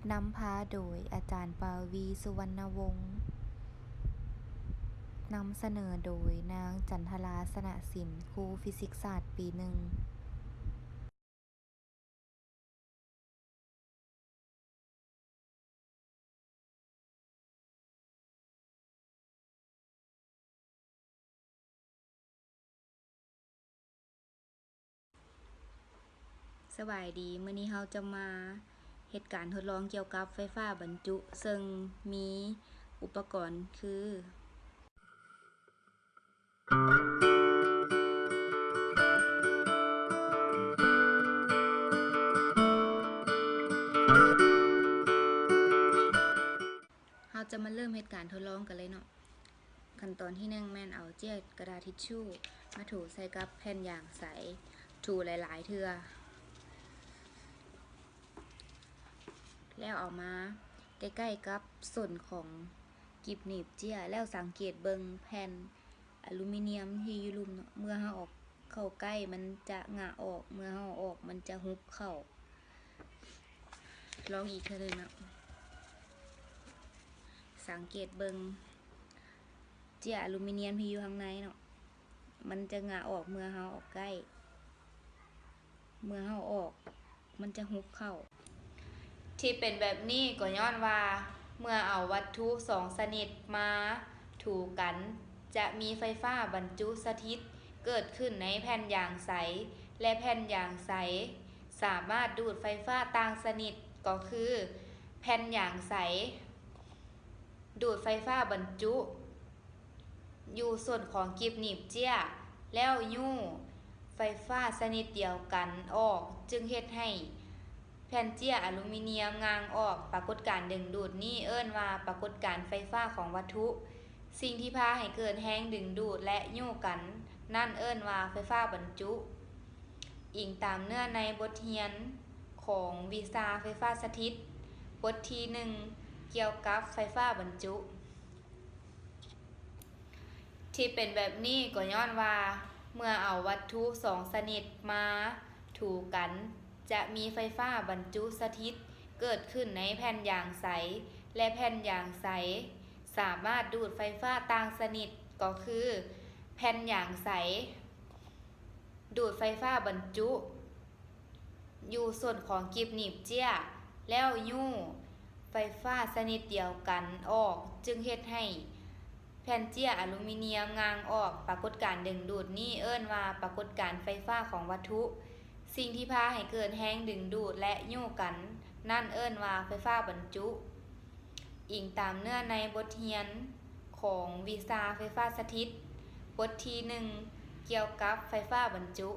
ນຳພາໂດຍອາຈານປາວີ ສຸວັນນະວົງ. ນຳສະເໜີໂດຍນາງ ຈັນທະລາ ຊະນະສິນ, ຄູຟີຊິກສາດປີໜຶ່ງ. ສະບາຍດີ, ມື້ນີ້ເຮົາຈະມາເຮັດການທົດລອງກ່ຽວກັບໄຟຟ້າບັນຈຸ, ເຊິ່ງມີອຸປະກອນຄື ເຮົາຈະມາເລີ່ມເຮັດການທົດລອງກັນເລີຍເນາະ. ຂັ້ນຕອນທີໜຶ່ງ ແມ່ນເອົາເຈ້ຍກະດາດທິດຊູມາຖູໃສ່ກັບແຜ່ນຢາງໃສ, ຖູຫຼາຍໆເທື່ອ ແລ້ວເອົາມາໃກ້ໆກັບສົ້ນຂອງ ກິບໜີບເຈ້ຍ ແລ້ວສັງເກດເບິ່ງແຜ່ນອາລູມີນຽມທີ່ຢູ່ລຸ່ມເນາະ, ເມື່ອເຮົາເອົາເຂົ້າໃກ້ມັນຈະຫງາອອກ, ເມື່ອເຮົາເອົາອອກມັນຈະຫຸບເຂົ້າ. ລອງອີກເທື່ອໜຶ່ງເນາະ, ສັງເກດເບິ່ງເຈ້ຍອາລູມີນຽມທີ່ຢູ່ຂ້າງໃນເນາະ, ມັນຈະຫງາອອກເມື່ອເຮົາເອົາໃກ້. ເມື່ອເຮົາອອກ ມັນຈະຫຸບເຂົ້າ. ທີ່ເປັນແບບນີ້ກໍຍ້ອນວ່າ ເມື່ອເອົາວັດຖຸສອງຊະນິດມາຖູກັນ ຈະມີໄຟຟ້າບັນຈຸສະຖິດເກີດຂຶ້ນໃນແຜ່ນຢາງໃສ ແລະ ແຜ່ນຢາງໃສສາມາດດູດໄຟຟ້າຕ່າງຊະນິດ ກໍຄືແຜ່ນຢາງໃສດູດໄຟຟ້າບັນຈຸ ຢູ່ສົ້ນຂອງກິບໜີບເຈ້ຍ ແລ້ວຍູ້ໄຟຟ້າຊະນິດດຽວກັນອອກ, ຈຶ່ງເຮັດໃຫ້ແຜ່ນເຈ້ຍອາລູມີນຽມງ່າງອອກ. ປາກົດການດຶງດູດນີ້ເອີ້ນວ່າປາກົດການໄຟຟ້າຂອງວັດຖຸ. ສິ່ງທີ່ພາໃຫ້ເກີດແຮງດຶງດູດ ແລະ ຍູ້ກັນນັ້ນເອີ້ນວ່າໄຟຟ້າບັນຈຸ. ອີງຕາມເນື້ອໃນບົດຮຽນຂອງວິຊາໄຟຟ້າສະຖິດ ບົດທີໜຶ່ງ ກ່ຽວກັບໄຟຟ້າບັນຈຸ. ທີ່ເປັນແບບນີ້ກໍຍ້ອນວ່າ ເມື່ອເອົາວັດຖຸສອງຊະນິດມາຖູກັນ ຈະມີໄຟຟ້າບັນຈຸສະຖິດເກີດຂຶ້ນໃນແຜ່ນຢາງໃສ ແລະ ແຜ່ນຢາງໃສສາມາດດູດໄຟຟ້າຕ່າງຊະນິດ ກໍຄືແຜ່ນຢາງໃສ ດູດໄຟຟ້າບັນຈຸຢູ່ສົ້ນຂອງກິບໜີບເຈ້ຍ ແລ້ວຍູ້ໄຟຟ້າຊະນິດດຽວກັນອອກ, ຈຶ່ງເຮັດໃຫ້ແຜ່ນເຈ້ຍອາລູມີນຽມງ່າງອອກ. ປາກົດການດຶງດູດນີ້ເອີ້ນວ່າປາກົດການໄຟຟ້າຂອງວັດຖຸ. ສິ່ງທີ່ພາໃຫ້ເກີດແຮງດຶງດູດ ແລະ ຍູ້ກັນນັ້ນເອີ້ນວ່າໄຟຟ້າບັນຈຸ. ອີງຕາມເນື້ອໃນບົດຮຽນຂອງວິຊາໄຟຟ້າສະຖິດ ບົດທີໜຶ່ງ ກ່ຽວກັບໄຟຟ້າບັນຈຸ.